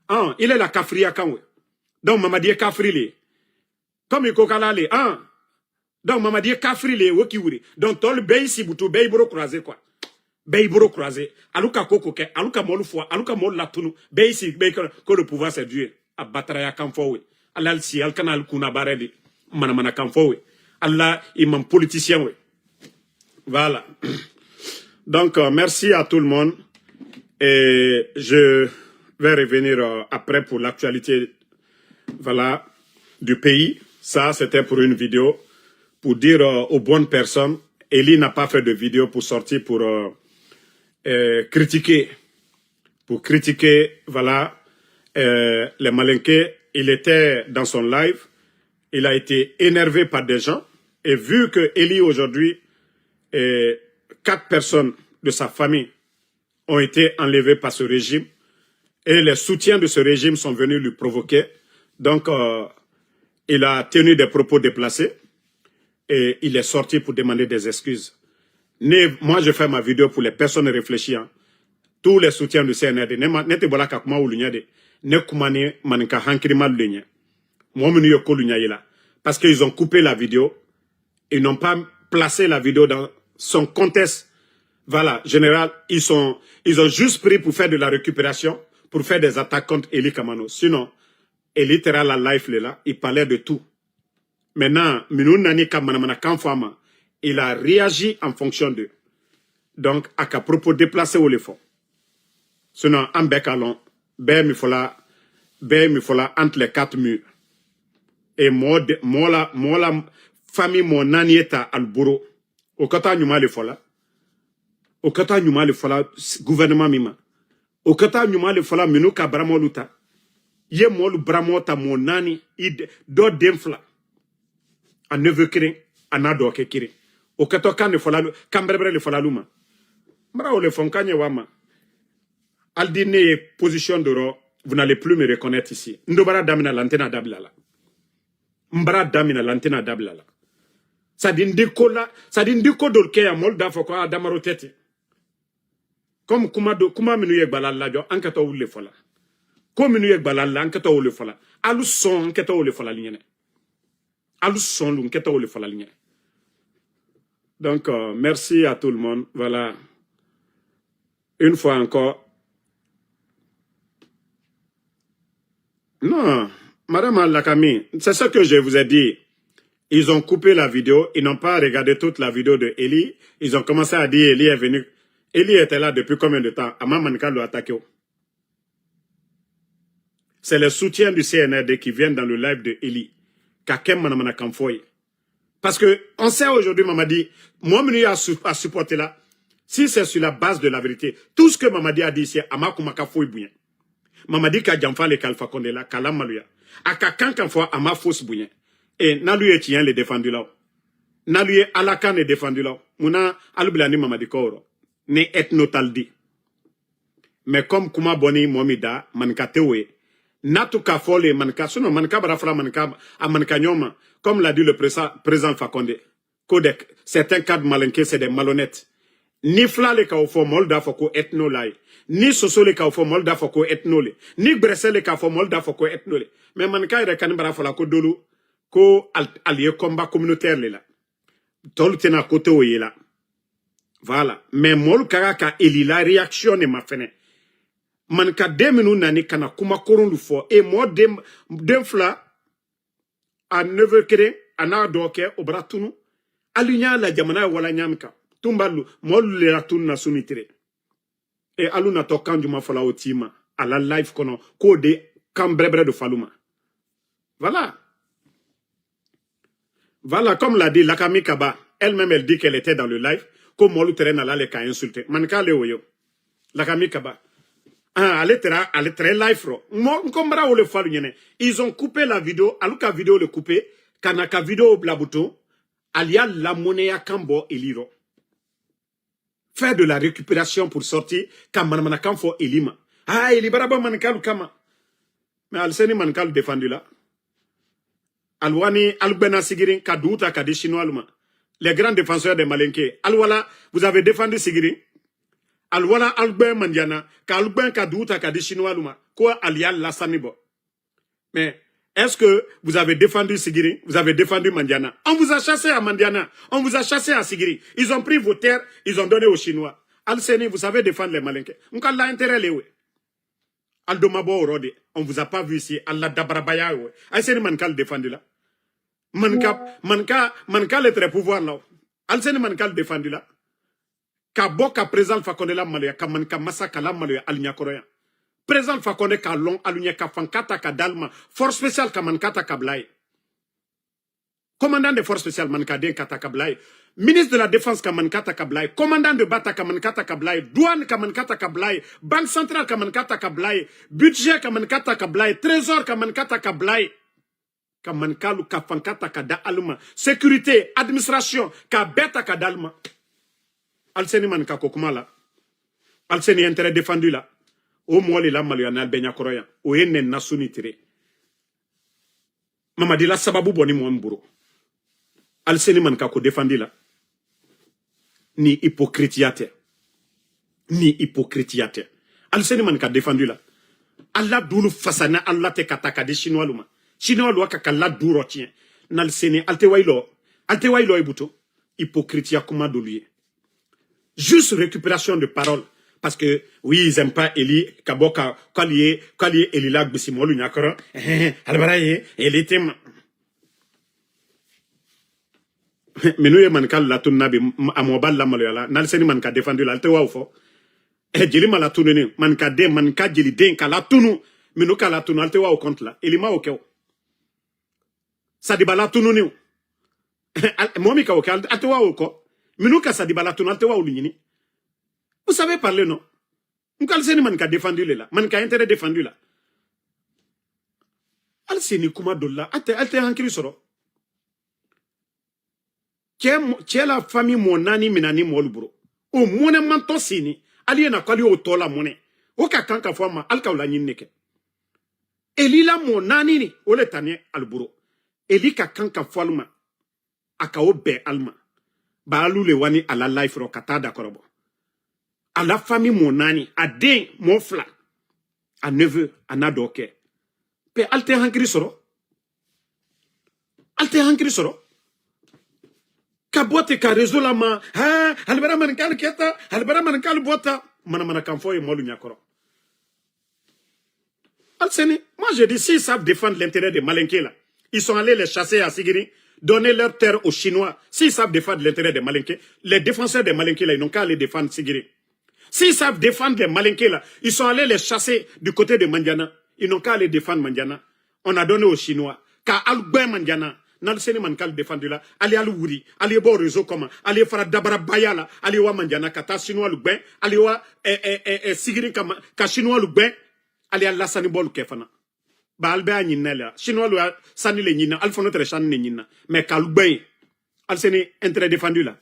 Ɔn, il est la kafiriya kan we. Donc mamadi ye kafiri le ye. Comme i ko k'ala le ye, ɔn. Donc mamadi ye kafiri le ye, o k'i wuli. Donc tɔlu bɛɛ y'i si butu, bɛɛ y'i bolo croiser quoi. Bɛɛ y'i bolo croiser, alu ka ko ko kɛ, alu ka mɔlu fɔ, alu ka mɔlu latunu. Bɛɛ y'i si, bɛɛ y'i kɔnɔ ko le pouvoir c'est Dieu. A bataraya kan fɔ we. Ala si, ali kana ali kunna baara de. Manamana kan fɔ we. Ala imam politicien we. Voilà. Donc euh, merci à tout le monde. Et je vais revenir euh, après pour l'actualité, voilà, du pays. Ça c'était pour une vidéo pour dire euh, aux bonnes personnes, Eli n'a pas fait de vidéo pour sortir pour euh, euh, critiquer, pour critiquer, voilà, euh, les Malinké. Il était dans son live, il a été énervé par des gens. Et vu que Eli aujourd'hui, euh, quatre personnes de sa famille ont été enlevées par ce régime, et les soutiens de ce régime sont venus lui provoquer. Donc, euh, il a tenu des propos déplacés et il est sorti pour demander des excuses. Ne, moi, je fais ma vidéo pour les personnes réfléchies, hein. Tous les soutiens du C N R D, ne ma, ne tɛ bɔla ka kuma wulu ɲɛ de. Ne kuma ni maninka hankilimalu de ɲɛ. Mɔɔ minnu ye k'olu ɲɛ yela. Parce qu'ils ont coupé la vidéo, ils n'ont pas placé la vidéo dans son contexte. Voilà, général, ils sont, ils ont juste pris pour faire de la récupération, pour faire des attaques contre Eli Kamano. Sinon, Eli tɛra la live le la, il parlait de tout. Maintenant, minnu nani ka manamanakan fɔ a ma, il a réagi en fonction de. Donc, a ka propos déplacé o le fɔ. Sinon, an bɛɛ ka lɔn, bɛɛ min fɔla, bɛɛ min fɔla entre les quatre murs. Et mɔɔ de, mɔɔ la, mɔɔ la famille mɔɔ naani ye ta ali boro. O ka taa ɲuman le fɔla. O ka taa ɲuman le fɔla gouvernement min ma. O ka taa ɲuman le fɔla minnu ka baramɔlu ta. I ye mɔɔlu baramɔ ta mɔɔ naani, i dɔ den fila, a neveu kelen, a n'a dɔɔkɛ kelen. O kɛtɔ kan de fɔla, kan bɛrɛbɛrɛ le fɔla alu ma. N bara o le fɔ, n ka ɲɛ wa ma. Ali di ne ye position dɔrɔn, vous n'allez plus me reconnaître ici. N do bara damina la, n tɛna dabila la. N bara damina la, n tɛna dabila la. C'est à dire n di ko la, c'est à dire n di ko dɔlu kɛ yan, mɔɔlu d'a fɔ ko a damaro tɛ ten. Comme kuma do, kuma minnu ye gbala lajɔ, an kɛtɔ wulu le fɔla. Ko minnu ye gbala la, an kɛtɔ wulu le fɔla. Alu sɔn, an kɛtɔ wulu le fɔla ɲɛnɛ. Alu sɔn lu nkɛta wole falali ɲɛ. Donc euh, merci à tout le monde. Voilà. Une fois encore. Non, madame Alakami, c'est ce que je vous ai dit. Ils ont coupé la vidéo, ils n'ont pas regardé toute la vidéo de Eli. Ils ont commencé à dire Eli est venu. Eli était là depuis combien de temps? Ama Manika lo attaqué. C'est les soutiens du C N R D qui viennent dans le live de Eli. Ka kɛ manamana kan fɔ ye. Parce que on sait aujourd'hui Mamadi, mɔɔ minnu y'a supporté là, si c'est sur la base de la vérité, tout ce que Mamadi a dit ici, a ma kuma ka foyi bonya. Mamadi ka janfa le kalifa Konde la, k'a lamaloya. A ka kan kan fɔ, a ma fosi bonya. Et n'alu ye tiɲɛ le défendu la o, n'alu ye Ala kan le défendu la o, mun na alu bila ni Mamadi kɔrɔ ni ethno taldi? Mais comme kuma bɔ ni mɔɔ min da, Manika tɛ o ye. N'a tun ka fɔ le Manika, sinon Manika bara fɔla Manika, a Manika ɲɔgɔn ma, comme l'a dit le président, président Fakonde, ko des certains cadres malinké, c'est des malhonnêtes. Ni fula le ka o fɔ, mɔɔ lu d'a fɔ ko ethno la ye. Ni soso le ka o fɔ, mɔɔ lu d'a fɔ ko ethno le. Ni gbɛrɛsɛ le k'a fɔ, mɔɔ lu d'a fɔ ko ethno le. Mais Manika yɛrɛ kani bara fɔla ko dolu, ko ali ye combat communautaire le la. Tɔlu tɛna ko tɛ o ye la. Voilà. Mais mɔɔ lu ka kan ka Eli la réaction de ma fɛnɛ. Manika den minnu nani ka na kuma koronlu fɔ, e mɔɔ den, den fila, a neveu kelen, a n'a dɔgɔkɛ, o bara tunu. Alu ɲa la jamana ye wala ɲaami kan. Tunba lu, mɔɔ lu le la tunu na suni tere. E alu natɔ kan juma fɔla o tii ma, a la live kɔnɔ, k'o de kan bɛrɛbɛrɛ do falu ma. Voilà. Voilà, comme l'a dit Lakami Kaba, elle-même, elle dit qu'elle était dans le live, ko mɔɔ lu tɛrɛ na la le ka insulté. Manika le o yo. Lakami Kaba. Ah, ale tɛrɛ, ale tɛrɛ live rɔ. Mɔɔ, n ko n bara o le fɔ alu ɲɛnɛ. Ils ont coupé la vidéo, alu ka vidéo le coupé, ka na ka vidéo bila buton, alu y'a lamɔnɛya kan bɔ Eli rɔ. Faire de la récupération pour sortir ka manamanakan fɔ Eli ma. Ah, Eli bara bɔ Manikalu kama. Mais Aliseni Manikalu défendu la. Alu wani alu gbɛnna Sigirin ka dugu ta ka di Chinois lu ma. Les grands défenseurs des Malinké. Alu wala, vous avez défendu Sigirin. Alu wala alu gbɛn Mandiana ka alu gbɛn ka dugu ta ka di Chinois lu ma. Ko alu y'a lasani bɔ. Mais est-ce que vous avez défendu Sigiri? Vous avez défendu Mandiana? On vous a chassé à Mandiana. On vous a chassé à Sigiri. Ils ont pris vos terres, ils ont donné aux Chinois. Aliseni, vous savez défendre les Malinké. N ka la intérêt le we. Alu do ma bɔ o rɔ de. On vous a pas vu ici. Alu la dabarabaya we. Aliseni Manikalu défendu la. Manika, Manika, Manika le tɛrɛ pouvoir la. Aliseni Manikalu défendu la. Ka bɔ ka président Alpha Condé lamaloya, ka Manika masa ka lamaloya alu ɲɛkɔrɔ yan. Président Alpha Condé k'a lɔn alu ɲɛ, ka fanka ta ka di alu ma. Force spéciale ka Manika ta ka bila yen. Commandant de force spéciale Manika den ka ta ka bila yen. Ministre de la défense ka Manika ta ka bila yen. Commandant de bata ka Manika ta ka bila yen. Douane ka Manika ta ka bila yen. Banque centrale ka Manika ta ka bila yen. Budget ka Manika ta ka bila yen. Trésor ka Manika ta ka bila yen. Ka Manikalu ka fanka ta ka di alu ma. Sécurité, administration, k'a bɛɛ ta ka di alu ma. Aliseni Manika ko kuma la. Aliseni intérêt défendu la. O mɔɔ le lamaloya ni alu bɛ ɲɛkɔrɔ yan. O ye nɛn na suni tere. Mamadi la sababu bɔ ni mɔɔ min bolo. Aliseni Manika ko défendu la. Ni hypocrite ya tɛ. Ni hypocrite ya tɛ. Aliseni Manika défendu la. Ala dulu fasa ni Ala tɛ ka ta ka di Chinois lu ma. Chinois lu ka ka la du rɔ tiɲɛ. N'Aliseni, alu tɛ wayi lɔ. Alu tɛ wayi lɔ i buto. Hypocrite ya kuma dolu ye. Juste récupération de parole. Parce que oui, ils aiment pas Eli, ka bɔ ka, k'alu ye, k'alu ye Eli la gbisi mɔɔ lu ɲɛkɔrɔ. Ɛhɛn, alu bara ye Eli tɛ ma. Minnu ye Manika latunu na bi, a mɔɔ b'a lamaloya la, n'Aliseni Manika défendu la, alu tɛ wa o fɔ? Ɛ, jeli ma latununi, Manika den, Manika jeli den ka latunu, minnu ka latunu, alu tɛ wa o compte la? Eli ma o kɛ o. Sadiba latununi o. Mɔɔ min ka o kɛ, alu tɛ wa o kɔ? Minnu ka Sadiba latunu, alu tɛ wa olu ɲini? Vous savez parler, non? N ko Aliseni Manika défendu le la, Manika intérêt défendu la. Aliseni kuma dolu la, alu tɛ, alu tɛ hankili sɔrɔ. Cɛ, cɛ la famille mɔɔ naani minɛna mɔɔlu bolo. O mɔnɛ mantɔ seni, alu ye na ko alu y'o tɔ la mɔnɛ. O ka kan ka fɔ a ma, alu ka o laɲini de kɛ. Eli la mɔɔ naani ni, o le tani alu bolo. Eli ka kan ka fɔ alu ma. A ka o bɛn alu ma. Bari alu le wani a la live rɔ ka taa dakɔrɔbɔ. A la famille mɔɔ naani, a den mɔɔ fila, a neveu, a n'a dɔgɔkɛ. Pe alu tɛ hankili sɔrɔ. Ali te hankiri soro. Ka bote ka rezo la ma ha. Halibara mankali keta halibara mankali bota. Mana mana kan fo ye molu nyakoro. Alseni, moi je dis, s'ils savent défendre l'intérêt des Malinké là, ils sont allés les chasser à Sigiri, donner leur terre aux Chinois. S'ils savent défendre l'intérêt des Malinké, les défenseurs des Malinké là, ils n'ont qu'à aller défendre Sigiri. S'ils savent défendre les Malinké là, ils sont allés les chasser du côté de Mandiana. Ils n'ont qu'à aller défendre Mandiana. On a donné aux Chinois. Ka alu gbɛn Mandiana. N'alu seni man k'alu défendre la, ali alu wuri, ali bɔ réseau kɔma, ali fara dabarabaya la, ali wa Mandiana ka taa Chinois lu gbɛn, ali wa eh, eh, eh, eh, Sigiri kama ka Chinois lu gbɛn. Ali ya lasani bɔlu kɛ fana. Ba ali bɛ a ɲinina la, Chinois lu ya sani le ɲinina, ali fana tere sani le ɲinina. Mais k'alu gbɛn, ali seni intérêt défendu la.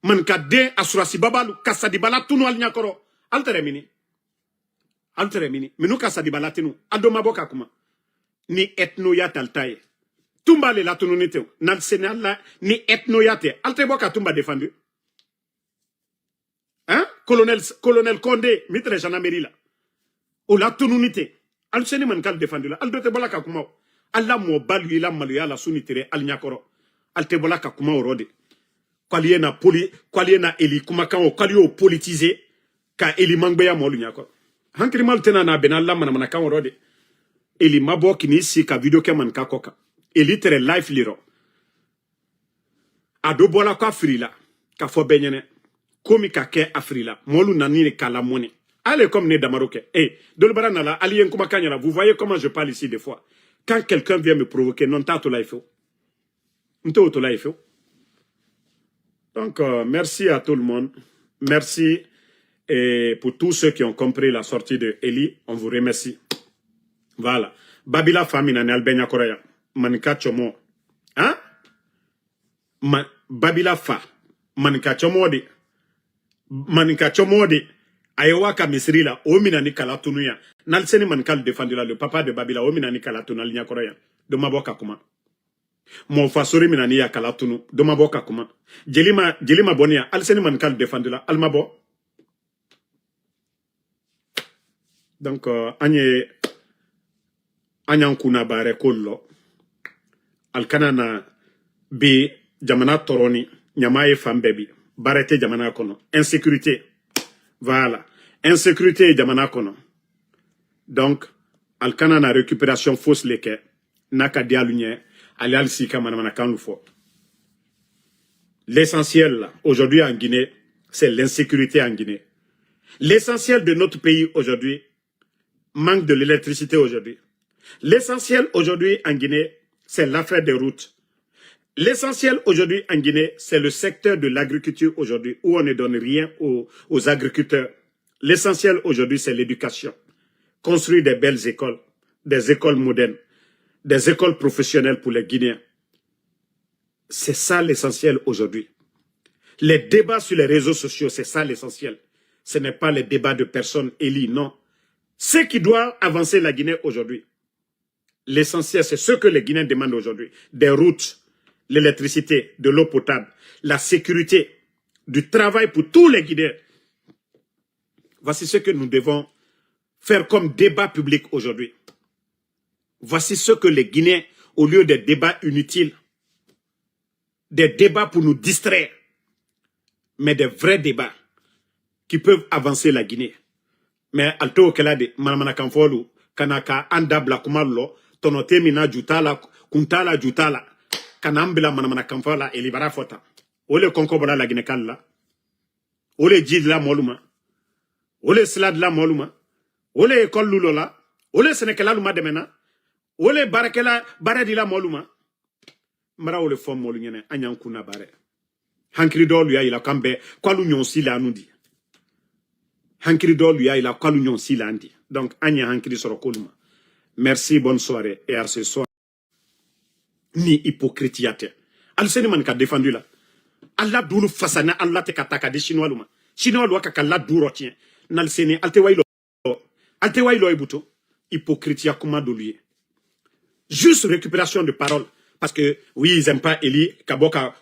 Man ka den asurasi babalu ka sadiba la tunu ali ɲakɔrɔ. Ali tere mini. Ali tere mini minu ka sadiba la tunu. Ali do mabɔ ka kuma. Ni etno ya tali ta ye. Tumba le la tunu ni te o n'ali seni ali la. Ni etno ya te ali te bɔ ka tumba défendu. Hein? Colonel, colonel Condé, mi tere gendarmerie la. O la tununi te. Ali seni man k'ali défendu la, ali do te bɔ la ka kuma o. Ali la mɔbalu ye la maloya la su ni tere ali ɲakɔrɔ. Ali te bɔ la ka kuma o rɔ de. Ko ali ye na poli, ko ali ye na eli kumakan o, ko ali y'o politiser ka eli mangbeya mɔlu ɲakɔrɔ. Hankilimalu tena na bena ali la manamanakan o rɔ de. Eli mabɔ kini si ka video kɛ man ka kɔ kan. Eli tere life li rɔ. A do bɔla ko a firila ka fɔ bɛɛ ɲɛnɛ. Komi ka kɛ a firila mɔlu nani ka la mɔni. Allez comme ne damaro kɛ eh, dolu bara nala ali ye n kumakan ɲɛna. Vous voyez comment je parle ici des fois. Quand quelqu'un vient me provoquer non t'a to la ye fewu. N t'o to la ye fewu. Donc euh, merci à tout le monde. Merci. Et pour tous ceux qui ont compris la sortie de Eli, on vous remercie. Voilà. Babila fa mina ni ali bɛ ɲakɔrɔ yan. Maninka cɔmɔ. Hein? Ma, Babila fa, maninka cɔmɔ de. Maninka cɔmɔ de. A ye wa ka misiri la o mina ni kala tunu yan. N'ali seni maninka lu défendu la, le papa de Babila, o mina ni kala tunu ali ɲakɔrɔ yan. Do mabɔ ka kuma. Mɔɔ fa sori mina ni ya kala tunu. Do mabɔ ka kuma. Jeli ma, jeli ma bɔ ni yan, ali seni maninka lu défendu la ali mabɔ. Donc euh, an ye an y'an kun na baara ko lɔ. Ali kana na bi jamana tɔɔrɔ ni ɲama ye fan bɛɛ bi. Baara tɛ jamana kɔnɔ. Insécurité. Voilà. Insécurité ye jamana kɔnɔ. Donc ali kana na récupération fosi le kɛ. N'a ka di alu ɲɛ, ali ali si ka manamanakan lu fɔ. L'essentiel aujourd'hui en Guinée, c'est l'insécurité en Guinée. L'essentiel de notre pays aujourd'hui manque de l'électricité aujourd'hui. L'essentiel aujourd'hui en Guinée, c'est l'affaire des routes. L'essentiel aujourd'hui en Guinée, c'est le secteur de l'agriculture aujourd'hui, où on ne donne rien aux, aux agriculteurs. L'essentiel aujourd'hui, c'est l'éducation. Construire des belles écoles, des écoles modernes, des écoles professionnelles pour les Guinéens. C'est ça l'essentiel aujourd'hui. Les débats sur les réseaux sociaux, c'est ça l'essentiel. Ce n'est pas les débats de personnes élies, non. Ce qui doit avancer la Guinée aujourd'hui, l'essentiel, c'est ce que les Guinéens demandent aujourd'hui. Des routes, l'électricité, de l'eau potable, la sécurité, du travail pour tous les Guinéens. Voici ce que nous devons faire comme débat public aujourd'hui. Voici ce que les Guinéens, au lieu des débats inutiles, des débats pour nous distraire, mais des vrais débats qui peuvent avancer la Guinée. Mais ali t'o kɛla de, manamanakanfɔlu, ka na ka an dabila kuma lɔ, tɔnɔ tɛ min na, ju t'a la, kun t'a la, ju t'a la, ka na an bila manamanakanfɔ la, Eli bara fɔ tan. O le kɔnkɔ bɔra Laginɛkali la. O le ji dila mɔlu ma. O le sila dila mɔlu ma. O le ekɔli lɔ la. O le sɛnɛkɛlalu ma dɛmɛna. O le baarakɛla baara dila mɔlu ma. N bara o le fɔ mɔlu ɲɛnɛ, an y'an kun na baara. Hankiri dɔlu y'a yila k'an bɛ, k'alu ɲɔnsi la anu di. Hankiri dɔlu y'a yila k'alu ɲɔnsi la an di. Donc an ye hankiri sɔrɔ k'olu ma. Merci, bonne soirée et à ce soir. Ni hypocrite ya tɛ. Aliseni man ka défendu la. Ala dulu fasa na ala tɛ ka ta ka di chinois lu ma. Chinois lu ka ka la duro tiɲɛ. N'aliseni alte wayi lɔ. Alte wayi lɔ ibuto. Hypocrite ya kuma dulu ye. Juste récupération de parole. Parce que oui, ils aiment pas Eli ka bɔ ka